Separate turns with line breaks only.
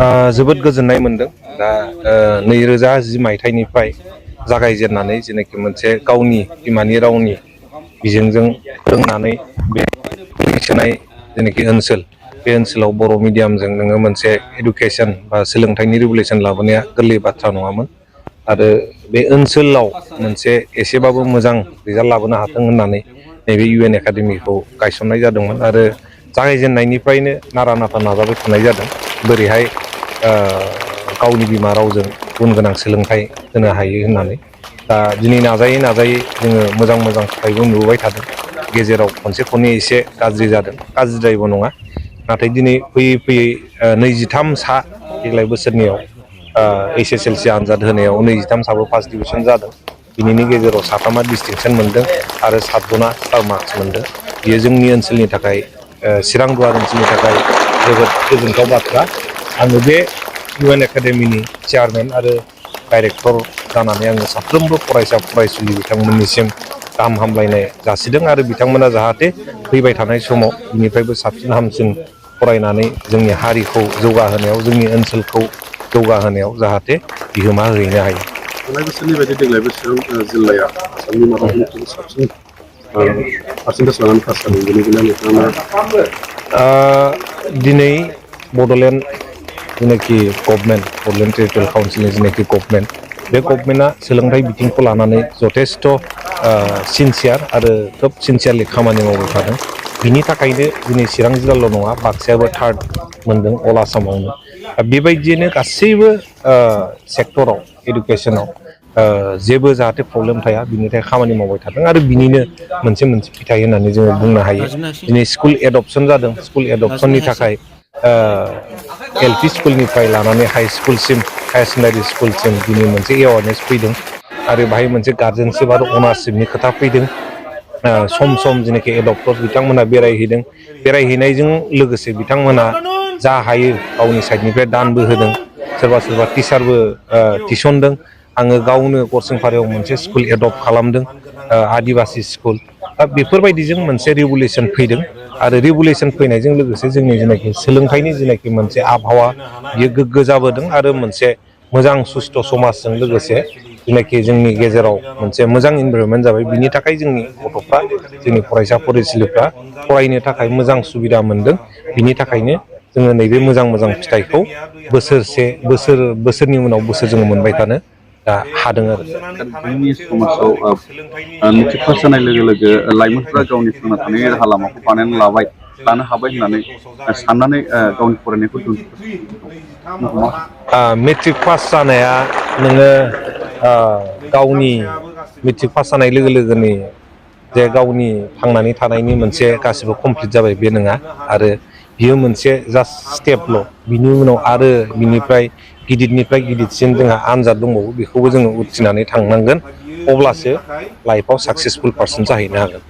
जोबोद गोजोननाय मोनदों दा 2010 मायथाइनिफ्राय जागायजेननानै जेनाखि मोनसे गावनि बिमानि रावनि बिजोंजों फोरोंनानै बे सोनाय जेनाखि ओनसोल बे ओनसोलाव बर' मिडियामजों नोङो मोनसे इडुकेसन बा सोलोंथाइनि रेगुलेसन लाबोनाया गोरलै बाथ्रा नङामोन आरो बे ओनसोलाव मोनसे एसेबाबो मोजां रिजाल्ट लाबोनो हाथों होननानै नैबे UN एकाडेमिखौ गायसननाय जादोंमोन आरो जागायजेननायनिफ्रायनो नारा नाथा नाजाबाय थानाय जादों बोरैहाय गावनि बिमा रावजों गुन गोनां सोलोंथाइ होनो हायो होननानै दा दिनै नाजायै नाजायै जोङो मोजां फिथाइबो नुबोबाय थादों गेजेराव खनसे खननै एसे गाज्रि जादों गाज्रिद्रायबो नङा नाथाय दिनै फैयै 23 सा देग्लाय बोसोरनियाव HSLC आनजाद होनायाव 23 साबो फार्स्ट डिभिजन जादों बिनिनि गेजेराव 7 डिस्टिंसन मोनदों आरो 7 जना स्टार मार्क्स मोनदों बियो जोंनि ओनसोलनि थाखाय चिरां दुवार ओनसोलनि थाखाय जोबोद गोजोनथाव बाथ्रा आङो बे UN एकाडेमिनि चेयारमेन आरो डाइरेक्टर जानानै आङो साफ्रोमबो फरायसा फरायसुलि बिथांमोननिसिम गाहाम हामलायनाय जासिदों आरो बिथांमोना जाहाथे फैबाय थानाय समाव बिनिफ्रायबो साबसिन हामसिन फरायनानै जोंनि हारिखौ जौगाहोनायाव जोंनि ओनसोलखौ जौगाहोनायाव जाहाथे बिहोमा होहैनो हायो।
थांनाय बोसोरनि बायदि देग्लायबो चिरां जिल्लाया आसामनि मादाव बयनिख्रुइबो साबसिन पार्सेन्टेज लानानै पास जादों बेनिखायनो नोंथाङा
दिनै बड'लेण्ड जेनाखि गभर्नमेन्ट बड'लेण्ड टेरिटरियेल काउन्सिलनि जेनाखि गभर्नमेन्ट बे गभर्नमेन्टआ सोलोंथाइ बिथिंखौ लानानै जथेस्थ' सिनसियार आरो खोब सिनसियारलि खामानि मावबाय थादों बिनि थाखायनो दिनै चिरां जिल्लाल' नङा बाक्सायाबो थार्ड मोनदों अल आसामावनो बेबायदियैनो गासैबो सेक्टराव इडुकेसनाव जेबो जाहाथे प्रब्लेम थाया बिनि थाखाय खामानि मावबाय थादों आरो बिनिनो मोनसे फिथाइ होननानै जोङो बुंनो हायो दिनै स्कुल एडप्सन जादों स्कुल एडप्सननि थाखाय LP स्कुलनिफ्राय लानानै हाइ स्कुलसिम हायार सेकेन्डारि स्कुलसिम दिनै मोनसे एवारनेस फैदों आरो बाहाय मोनसे गार्जेनशिप आरो अनारशिपनि खोथा फैदों सम जेनाखि एडप्टर बिथांमोना बेरायहैनायजों लोगोसे बिथांमोना जा हायो गावनि साइडनिफ्राय दानबो होदों सोरबा टिचारबो थिसनदों आङो गावनो गरसिंफारायाव मोनसे स्कुल एडप्ट खालामदों आदिबासि स्कुल दा बेफोरबायदिजों मोनसे रेगुलेसन फैदों आरो रेगुलेसन फैनायजों लोगोसे जोंनि जेनाखि सोलोंथाइनि जेनाखि मोनसे आबहावा बियो गोग्गो जाबोदों आरो मोनसे मोजां सुस्थ' समाजजों लोगोसे जेनाखि जोंनि गेजेराव मोनसे मोजां इनभाइरनमेन्ट जाबाय बिनि थाखाय जोंनि गथ'फ्रा जोंनि फरायसा फरायसुलिफ्रा फरायनो थाखाय मोजां सुबिदा मोनदों बिनि थाखायनो जोङो नैबे मोजां फिथाइखौ बोसोरनि उनाव बोसोर जोङो मोनबाय थानो दा हादों आरो
जोंनि समाजाव मेट्रिक पास जानाय लोगो लोगो लाइमोनफोरा गावनि थांना थानायनि राहा लामाखौ बानायनानै लानो हाबाय होननानै साननानै गावनि फरायनायखौ
मेट्रिक पास जानाया नोङो गावनि मेट्रिक पास जानाय लोगो लोगोनि जे गावनि थांनानै थानायनि मोनसे गासिबो कमप्लिट जाबाय बे नङा आरो बियो मोनसे जास्ट स्टेपल' बिनि उनाव आरो बिनिफ्राय गिदिरनिफ्राय गिदिरसिन जोंहा आनजाद दंबावो बेखौबो जोङो उथ्रिनानै थांनांगोन अब्लासो लाइफआव साक्सेसफुल पारसन जाहैनो हागोन।